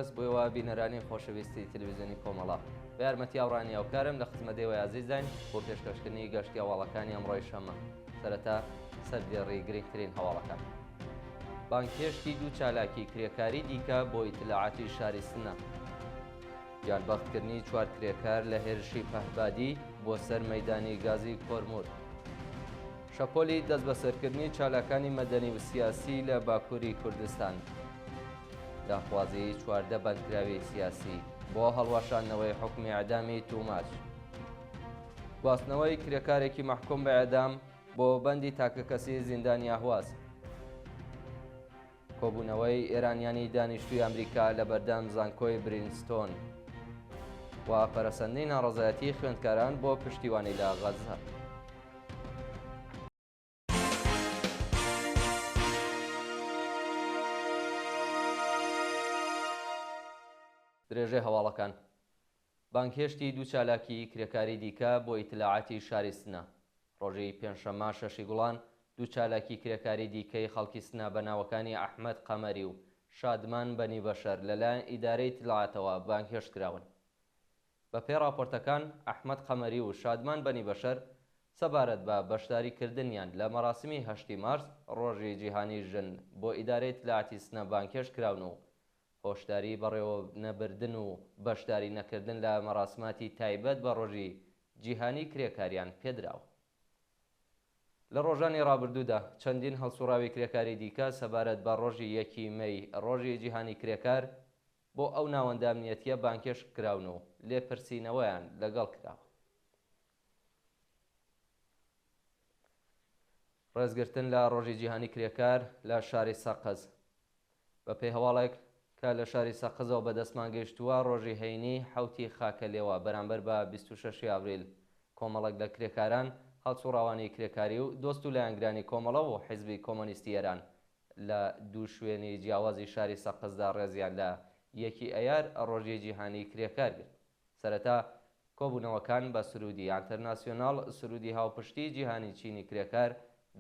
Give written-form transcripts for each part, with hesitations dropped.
ڕێز بۆ ئێوە بینەرانی خۆشەویستی تەلەڤیزیۆنی کۆمەڵە. بە یارمەتی هاوڕانی هاوکارم لە خزمەت ئێوەی ئازیزداین بۆ پێشکەشکردنی گەشتی هەواڵەکانی ئەمڕۆی شەممە. سەرەتا سەردێڕی گرنگترین هەواڵەکان. بانگهێشتی دوو چالاکی کرێکاری دیکە بۆ ئیتلاعاتی شاری سنە. گیانبەختکردنی چوار کرێکار لە هێرشی پەهبادی بۆ سەر مەیدانی گازی کۆرمور. شەپۆلی دەستبەسەرکردنی چالاکانی مەدەنی و سیاسی لە باکووری کوردستان. داخوازیی 14 بەندکراوی سیاسی بۆ هەڵوەشاندنەوەی حوکمی ئێعدامی توماج. گواستنەوەی کرێکارێکی مەحکوم بە ئێعدام بۆ بەندی تاکەکەسی زیندانی ئەهواز. کۆبوونەوەی ئێرانیانی دانیشتووی ئەمریکا لە بەردەم زانکۆی برینستۆن و پەرەسەندنی ناڕەزایەتی خوێندکاران بۆ پشتیوانی لە غەززە. درێژەی هەواڵەکان بانگهێشتی دوو چالاکی کرێکاری دیکە بۆ ئیتلاعاتی شاری سنە. ڕۆژی پێنجشەممە شەشی گوڵان دوو چالاکی کرێکاری دیکەی خەڵکی سنە بە ناوەکانی ئەحمەد قەمەری و شادمان بەنی بەشەر لەلایەن ئیدارەی ئیتلاعاتەوە بانگهێشت کراون. بەپێی ڕاپۆرتەکان ئەحمەد قەمەری و شادمان بەنی بەشەر سەبارەت بە بەشداری کردنیان لە مەراسمی هەشتی مارس ڕۆژی جیهانی ژن بۆ ئیدارەی ئیتلاعاتی سنە بانگهێشت کراون و هۆشداری بەڕێوەنەبردن و بەشداری نەکردن لە مەراسماتی تایبەت بە ڕۆژی جیهانی کرێکاریان پێدراوە. لە ڕۆژانی ڕابردوودا چەندین هەڵسوڕاوی کرێکاری دیکە سەبارەت بە ڕۆژی یەکی مەی ڕۆژی جیهانی کرێکار بۆ ئەو ناوەندە ئەمنیەتییە بانگهێشت کراون و لێپرسینەوەیان لەگەڵ کراوە. ڕێزگرتن لە ڕۆژی جیهانی کرێکار لە شاری سەقز. بەپێی هەواڵێک کە لە شاری سەقزەوە بەدەستمان گەیشتووە، ڕۆژی هەینی حەوتی خاکەلێوە بەرامبەر بە 26 ی ئاوریل، کۆمەڵێک لە کرێکاران، هەڵسوڕاوانی کرێکاری و دۆست و لایەنگرانی کۆمەڵە و حیزبی کۆمۆنیستی ئێران لە دوو شوێنی جیاوازی شاری سەقزدا ڕێزیان لە یەکی ئەیار ڕۆژی جیهانیی کرێکار گرت. سەرەتا کۆبوونەوەکان بە سروودی ئەنتەرناسیۆناڵ، سروودی هاوپشتیی جیهانی چینی کرێکار،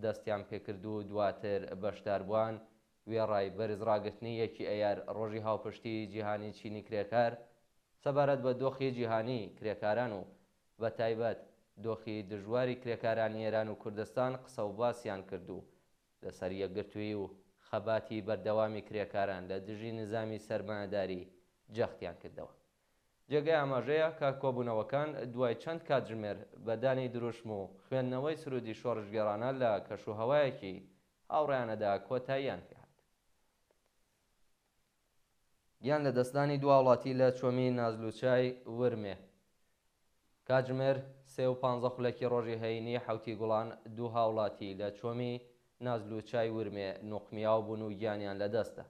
دەستیان پێکرد و دواتر بەشداربووان وێڕای بەرز ڕاگرتنی یەکی ئەیار ڕۆژی هاوپشتیی جیهانی چینی کرێکار، سەبارەت بە دۆخی جیهانیی کرێکاران و بە تایبەت دۆخی دژواری کرێکارانی ئێران و کوردستان قسە و باسیان کرد و لەسەر یەکگرتوویی و خەباتی بەردەوامی کرێکاران لە دژی نیزامی سەرمایەداری جەختیان کردەوە. جێگای ئاماژەیە کە کۆبوونەوەکان دوای چەند کاتژمێر بە دانی دروشم و خوێندنەوەی سروودی شۆڕشگێڕانە لە کەشوهەوایەکی هاوڕێیانەدا کۆتاییان پێهات. گیان لەدەستدانی دوو هاوڵاتی لە چۆمی نازلوچای ورمێ. کاتژمێر سێ و پانزە خولەکی ڕۆژی هەینی حەوتی گوڵان دوو هاوڵاتی لە چۆمی نازلوچای ورمێ نوقمیاو بوون و گیانیان لەدەستدا.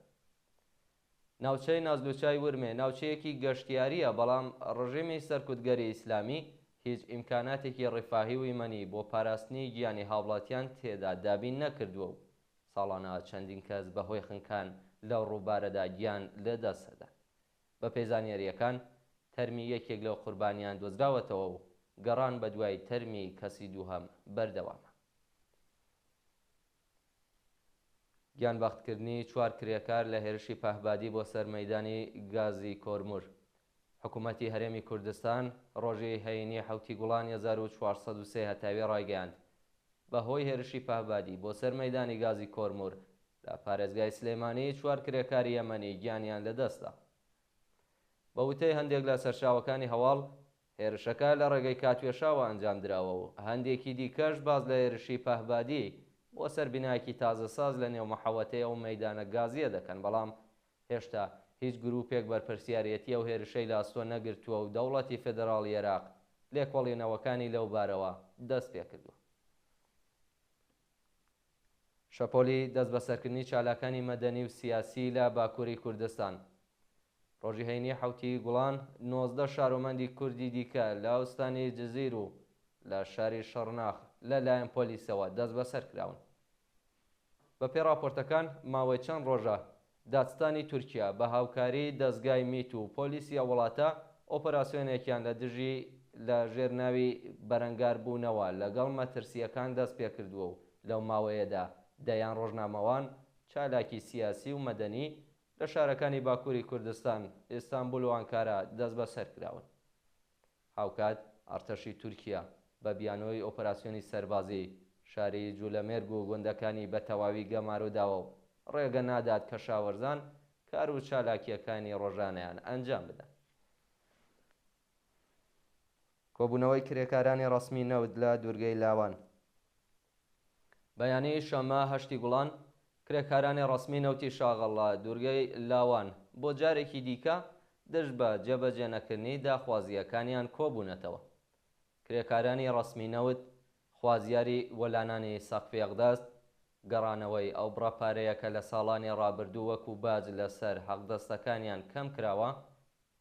ناوچەی نازلوچای ورمێ ناوچەیەکی گەشتیارییە، بەڵام ڕژیمی سەرکوتگەری ئیسلامی هیچ ئیمکاناتێکی ڕیفاهی و ئیمەنی بۆ پاراستنی گیانی هاوڵاتیان تێدا دابین نەکردووە و ساڵانە چەندین کەس بە هۆی خنکان لەو ڕووبارەدا گیان لە دەست دەدەن. بە پێی زانیارییەکان تەرمی یەکێک لەو قوربانیان دۆزراوەتەوە و گەڕان بە دوای تەرمی کەسی دووهەم بەردەوامە. گیانبەختکردنی چوار کرێکار لە هێرشی پەهبادی بۆ سەر مەیدانی گازی کۆرمور. حکومەتی هەرێمی کوردستان ڕۆژی هەینی حەوتی گوڵانی 1403 هەتاوی ڕایگەیاند، بە هۆی هێرشی پەهبادی بۆ سەر مەیدانی گازی کۆرمور لە پارێزگای سلێمانی چوار کرێکاری یەمەنی گیانیان لەدەستدا. بە وتەی هەندێک لە سەرچاوەکانی هەواڵ، هێرشەکە لە ڕێگەی کاتوێشاوە ئەنجامدراوە و هەندێکی دیکەش باس لە هێرشی پەهبادی بۆ سەر بینایەکی تازەساز لە نێو محەوەتەی ئەو مەیدانە گازییە دەکەن، بەڵام هێشتا هیچ گرووپێک بەرپرسیارێتی ئەو هێرشەی لە ئەستۆ نەگرتووە و دەوڵەتی فێدراڵی ئێراق لێکۆڵینەوەکانی لەو بارەوە دەستپێکردووە. شەپۆلی دەستبەسەرکردنی چالاکانی مەدەنی و سیاسی لە باکووری کوردستان. ڕۆژی هەینی حەوتی گوڵان، 19 شارۆمەندی کوردی دیکە لە ئوستانی جزیر و لە شاری شڕناخ لە لایەن پۆلیسەوە دەستبەسەر کراون. بەپێی ڕاپۆرتەکان، ماوەی چەند ڕۆژە دادستانی تورکیا بە هاوکاری دەزگای میت و پۆلیسی ئەو وڵاتە ئۆپەراسیۆنێکیان لە دژی لە ژێر ناوی بەرەنگاربوونەوە لەگەڵ مەترسییەکان دەستپێکردووە و لەو ماوەیەدا دەیان ڕۆژنامەوان، چالاکی سیاسی و مەدەنی لە. لە شارەکانی باکووری کوردستان، ئیستانبول و ئانکارا دەستبەسەر کراون. هاوکات ئەرتەشی تورکیە بە بیانۆی ئۆپەراسیۆنی سەربازی، شاری جولەمێرگ و گوندەکانی بە تەواوی گەمارۆ داوە و ڕێگە نادات کەشاوەرزان کار و چالاکییەکانی ڕۆژانەیان ئەنجام بدەن. کۆبوونەوەی کرێکارانی ڕەسمی نەوت لە دوورگەی لاوان. بەیانی شەممە هەشتی گوڵان، کرێکارانی ڕەسمی نەوتی شاغڵ لە دوورگەی لاوان بۆ جارێکی دیکە دژ بە جێبەجێنەکردنی داخوازییەکانیان کۆبوونەتەوە. کرێکارانی ڕەسمی نەوت خوازیاری وەلانانی سەقفی ئەقدەست، گەڕانەوەی ئەو بڕە پارەیە کە لە ساڵانی ڕابردوو وەکو باج لەسەر حەقدەستەکانیان کەم کراوە،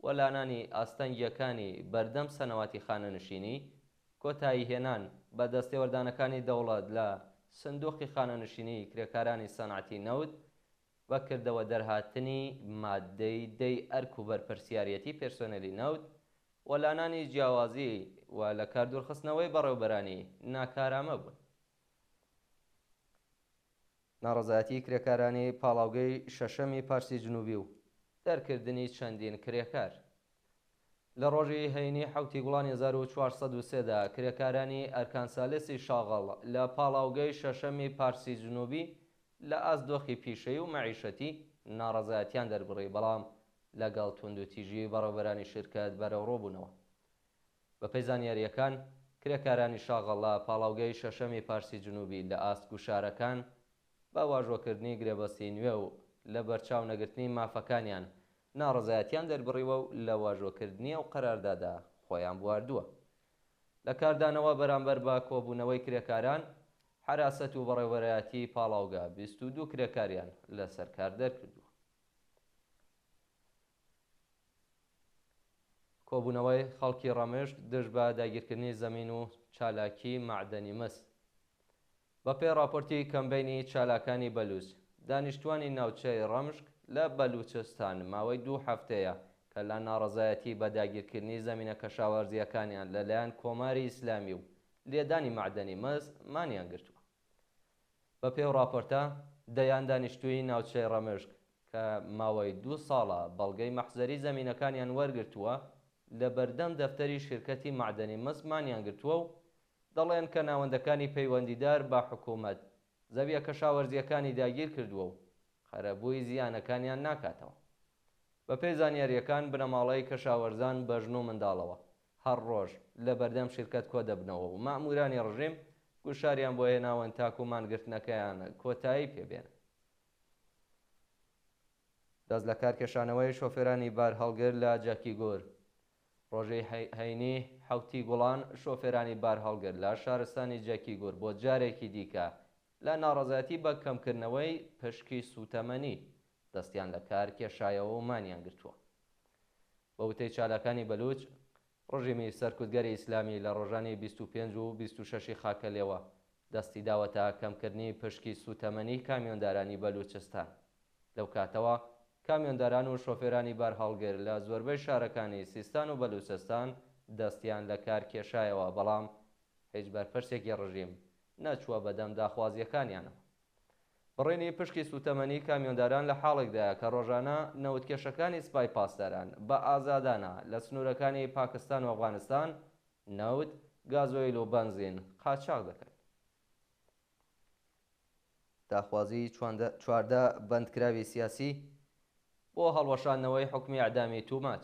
وەلانانی ئاستەنگییەکانی بەردەم سەنەواتی خانەنشینی، کۆتاییهێنان بە دەستێوەردانەکانی دەوڵەت لە سندوقی خانەنشینیی کرێکارانی سەنعەتی نەوت، بە کردەوە دەرهاتنی ماددەی دەی ئەرک و بەرپرسیاریەتی پێرسۆنێلی نەوت، وەلانانی جیاوازی و لەکاردوورخستنەوەی بەڕێوبەرانی ناکارامە بوون. ناڕەزایەتیی کرێکارانی پاڵاوگەی شەشەمی پارسی جنوبی و دەرکردنی چەندین کرێکار. لە ڕۆژی هەینی حەوتی گوڵانی 1403 دا کرێکارانی ئەرکان سالسی شاغڵ لە پاڵاوگەی شەشەمی پارسی جنوبی لە ئاست دۆخی پیشەیی و مەعیشەتی ناڕەزایەتیان دەربڕی بەڵام لەگەڵ توندوتیژیی بەڕێوبەرانی شیرکەت بەرەوڕوو بوونەوە. بەپێی زانیارییەکان، کرێکارانی شاغڵ لە پاڵاوگەی شەشەمی پارسی جنوبی لە ئاست گوشارەکان بە واژۆکردنی گرێبەستی نوێ و لەبەرچاو نەگرتنی مافەکانیان ناڕەزایەتیان دەربڕیوە و لە واژۆکردنی ئەو قەراردادە خۆیان بواردووە. لە کاردانەوە بەرامبەر بە کۆبوونەوەی کرێکاران، حەراسەت و بەڕێوەبەرایەتیی پاڵاوگە 22 کرێکاریان لەسەر کار دەرکردووە. کۆبوونەوەی خەڵکی ڕەمشت دژ بە داگیرکردنی زەمین و چالاکیی مەعدەنی مس. بەپێی ڕاپۆرتی کەمبەینی چالاکانی بەلووچ، دانیشتووانی ناوچەی ڕەمشک لە بەلووچستان ماوەی دوو هەفتەیە کە لە ناڕەزایەتی بە داگیرکردنی زەمینە کەشاوەرزییەکانیان لە لایەن کۆماری ئیسلامی و لێدانی مەعدەنی مس مانیان گرتووە. بەپێی ئەو ڕاپۆرتە، دەیان دانیشتووی ناوچەی ڕەمشک کە ماوەی دوو ساڵە بەڵگەی مەحزەری زەمینەکانیان وەرگرتووە، لە بەردەم دەفتەری شیرکەتی مەعدەنی مس مانیان گرتووە و دەڵێن کە ناوەندەکانی پەیوەندیدار بە حکوومەت زەویە کەشاوەرزییەکانی داگیر کردووە و قەرەبووی زیانەکانیان ناکاتەوە. بەپێی زانیارییەکان بنەماڵەی کەشاوەرزان بە ژن و منداڵەوە هەر ڕۆژ لە بەردەم شیرکەت کۆدەبنەوە و مەئموورانی ڕژیم گوشاریان بۆ هێناون تاکوو مانگرتنەکەیان کۆتایی پێ بێنن. دەست لەکارکێشانەوەی شۆفێرانی بارهەڵگر لە جەکیگور ڕۆژی هەینی حەوتی گوڵان شۆفێرانی بارهەڵگر لە شارستانی جەکیگور بۆ جارێکی دیکە لە ناڕەزایەتی بە کەمکردنەوەی پشکی سووتەمەنی دەستیان لە کار کێشایەوە و مانیان گرتووە. بە وتەی چالاکانی بەلووچ، ڕژیمی سەرکوتگەری ئیسلامی لە ڕۆژانی 25 و 26 ی خاکەلێوە دەستی داوەتە کەمکردنی پشکی سووتەمەنی کامیۆندارانی بەلووچستان. لەو کاتەوە کامیۆنداران و شۆفێرانی بارهەڵگر لە زۆربەی شارەکانی سیستان و بەلووچستان دەستیان لە کار کێشایەوە، بەڵام هیچ بەرپرسێکی ڕژیم نەچووە بەدەم داخوازییەکانیانەوە. بڕینی پشکی سووتەمەنی کامیۆنداران لە حاڵێکدایە کە ڕۆژانە نەوتکێشەکانی سپای پاسداران بە ئازادانە لە سنوورەکانی پاکستان و ئەفغانستان نەوت، گازۆیل و بەنزین قاچاخ دەکەن. داخوازیی 14 بەندکراوی سیاسی بۆ هەڵوەشاندنەوەی حوکمی ئێعدامی تووماج.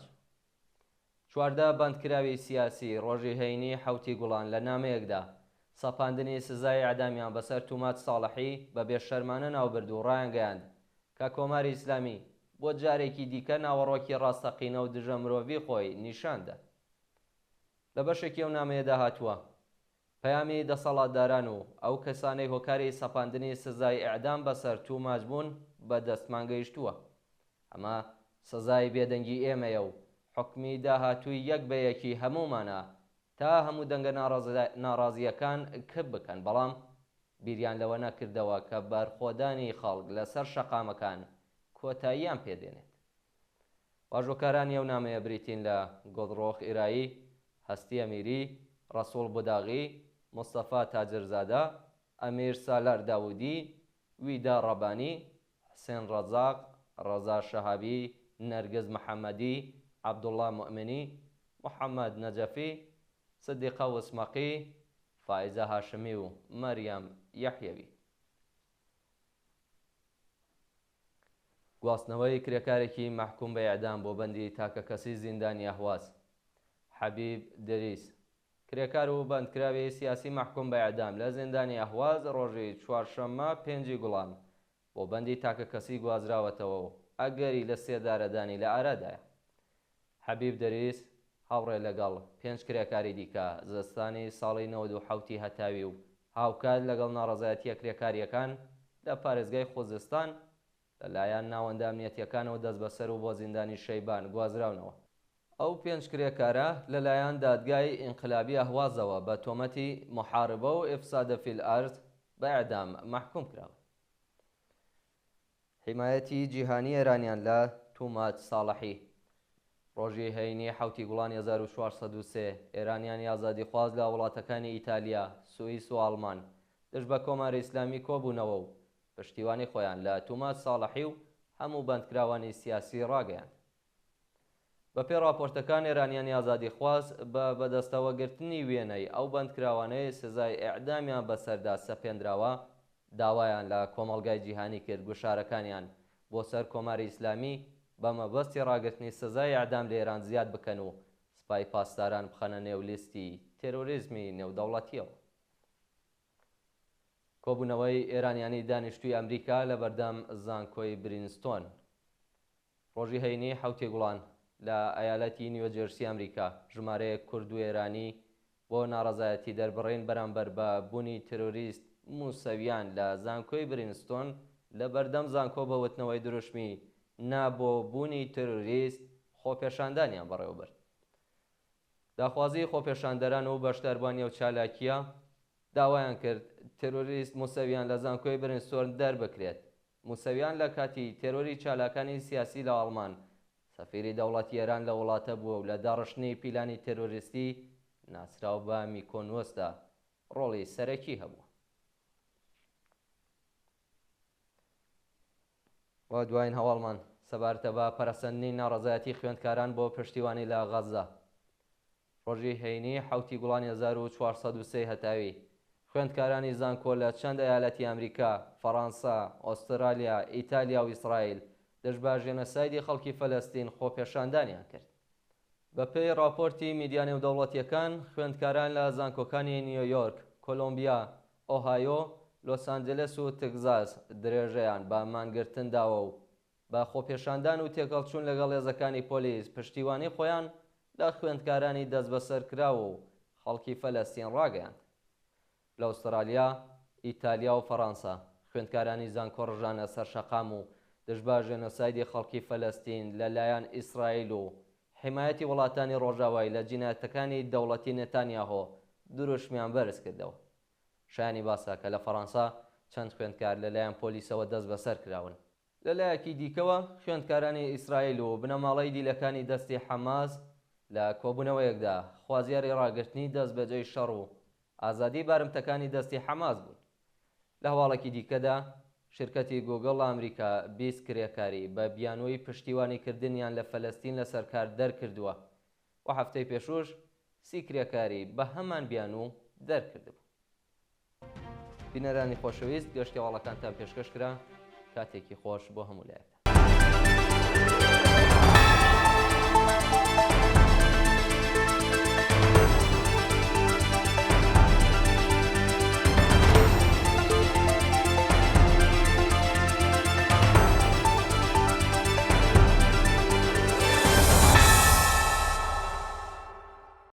14 بەندکراوی سیاسی ڕۆژی هەینی حەوتی گوڵان لە نامەیەکدا سەپاندنی سزای ئێعدامیان بەسەر تووماج ساڵحی بە بێشەرمانە ناوبرد و ڕایانگەیاند کە کۆماری ئیسلامی بۆ جارێکی دیکە ناوەڕۆکی ڕاستەقینە و دژە مرۆڤی خۆی نیشان دا. لە بەشێکی ئەو نامەیەدا هاتووە، پەیامی دەسەڵاتداران و ئەو کەسانەی هۆکاری سەپاندنی سزای ئێعدام بەسەر تووماج بوون بە دەستمان گەیشتووە. ئەمە سزای بێدەنگی ئێمەیە و حوکمی داهاتووی یەک بە یەکی هەموومانە تا هەموو دەنگە ناڕازییەکان کپ بکەن، بەڵام بیریان لەوە نەکردەوە کە بەرخۆدانی خەڵک لەسەر شەقامەکان کۆتاییان پێ دێنێت. واژۆکارانی ئەو نامەیە بریتین لە گوڵڕۆخ ئیرایی، هەستی ئەمیری، ڕەسووڵ بوداغی، مستەفا تاجرزادە، ئەمیر سالار داوودی، ویدا ڕەبانی، حسێن ڕەزاق، ڕەزا شەهابی، نەرگز محەمەدی، عەبدوڵڵا موئمنی، محەمەد نەجەفی، سدیقە وسمەقی، فائیزە هاشمی و مەریەم یەحیەوی. گواستنەوەی کرێکارێکی مەحکوم بە ئێعدام بۆ بەندی تاکەکەسی زیندانی ئەهواز، حەبیب دریس، کرێکار و بەندکراوی سیاسی مەحکوم بە ئێعدام لە زیندانی ئەهواز ڕۆژی چوارشەممە پێنجی گوڵان بۆ بەندی تاکەکەسی گوازراوەتەوە و ئەگەری لە سێدارەدانی لە ئارادایە. حەبیب دەریس هاوڕێ لەگەڵ پێنج کرێکاری دیکە زستانی ساڵی 97 ی هەتاوی و هاوکات لەگەڵ ناڕەزایەتییە کرێکارییەکان لە پارێزگای خوزستان لە لایەن ناوەندە ئەمنیەتییەکانەوە دەستبەسەر و بۆ زیندانی شەیبان گوازراونەوە. ئەو پێنج کرێکارە لە لایەن دادگای ئینقلابی ئەهوازەوە بە تۆمەتی محاربە و افساد فی الارض بە ئێعدام مەحکووم کراون. حیمایەتی جیهانی ئێرانیان لە توماج ساڵحی. ڕۆژی هەینی حەوتی گوڵانی 1403، ئێرانیانی ئازادیخواز لە وڵاتەکانی ئیتالیا، سوئیس و ئاڵمان دژ بە کۆماری ئیسلامی کۆبوونەوە و پشتیوانی خۆیان لە توماج ساڵحی و هەموو بەندکراوانی سیاسی ڕاگەیاند. بەپێی ڕاپۆرتەکان ئێرانیانی ئازادیخواز بە بەدەستەوەگرتنی وێنەی ئەو بەندکراوانەی سزای ئێعدامیان بەسەردا سەپێندراوە، داوایان لە کۆمەڵگای جیهانی کرد گوشارەکانیان بۆ سەر کۆماری ئیسلامی بە مەبەستی ڕاگرتنی سزای ئێعدام لە ئێران زیاد بکەن و سپای پاسداران بخەنە نێو لیستی تێرۆریزمی نێودەوڵەتییەوە. کۆبوونەوەی ئێرانیانی دانیشتووی ئەمریکا لەبەردەم زانکۆی برینستۆن. ڕۆژی هەینی حەوتی گوڵان لە ئەیالەتی نیۆجێرسی ئەمریکا ژمارەیەک کورد و ئێرانی بۆ ناڕەزایەتی دەربڕین بەرامبەر بە بوونی تێرۆریست موسەویان لە زانکۆی برینستۆن لە بەردەم زانکۆ بە وتنەوەی دروشمی نا بۆ بوونی تێرۆریست خۆپێشاندانیان بەڕێوەبرد. داخوازیی خۆپێشاندەران و بەشداربووانی ئەو چالاکییە داوایان کرد تێرۆریست موسەویان لە زانکۆی برینستۆن دەربکرێت. موسەویان لە کاتی تێرۆری چالاکانی سیاسی لە ئاڵمان، سەفیری دەوڵەتی ئێران لەو وڵاتە بووە و لە داڕشتنی پیلانی تێرۆریستی ناسراو بە میکۆنۆسدا ڕۆڵی سەرەکی هەبووە. و دوایین هەواڵمان سەبارەتە بە پەرەسەندنی ناڕەزایەتی خوێندکاران بۆ پشتیوانی لە غەززە. ڕۆژی هەینی حەوتی گوڵانی 1403 هەتاوی، خوێندکارانی زانکۆ لە چەند ئەیالەتی ئەمریکا، فەڕانسە، ئۆسترالیا، ئیتالیا و ئیسرائیل دژ بە ژێنۆسایدی خەڵکی فەلەستین خۆپێشاندانیان کرد. بەپێی ڕاپۆرتی میدیا نێودەوڵەتییەکان، خوێندکاران لە زانکۆکانی نیۆیۆرک، کۆلۆمبیا، ئۆهایۆ، لۆس ئانجلس و تگزاس درێژەیان بە مانگرتن داوە و بە خۆپێشاندان و تێکهەڵچوون لەگەڵ هێزەکانی پۆلیس پشتیوانی خۆیان لە خوێندکارانی دەستبەسەرکراو و خەڵکی فەلەستین ڕاگەیاند. لە ئوسترالیا، ئیتالیا و فەڕانسە خوێندکارانی زانکۆ ڕژانە سەر شەقام و دژ بە ژێنۆسایدی خەڵکی فەلەستین لە لایەن ئیسرائیل و حیمایەتی وڵاتانی ڕۆژاوای لە جینایەتەکانی دەوڵەتی نێتانیاهۆ دروشمیان بەرز کردەوە. شایانی باسە کە لە فەڕانسە چەند خوێندکار لە لایەن پۆلیسەوە دەستبەسەر کراون. لە لایەکی دیکەوە خوێندکارانی ئیسرائیل و بنەماڵەی دیلەکانی دەستی حەماس لە کۆبوونەوەیەکدا خوازیاری ڕاگرتنی دەستبەجێی شەڕ و ئازادیی بارمتەکانی دەستی حەماس بوون. لە هەواڵێکی دیکەدا، شیرکەتی گووگڵ لە ئەمریکا 20 کرێکاری بە بیانووی پشتیوانی کردنیان لە فەلەستین لەسەر کار دەرکردووە و هەفتەی پێشووش 30 کرێکاری بە هەمان بیانوو دەرکردبوو. بینەرانی خۆشەویست گەشتی هەواڵەکانتان پێشکەش کرا، کاتێکی خۆش بۆ هەموو لایەکتان.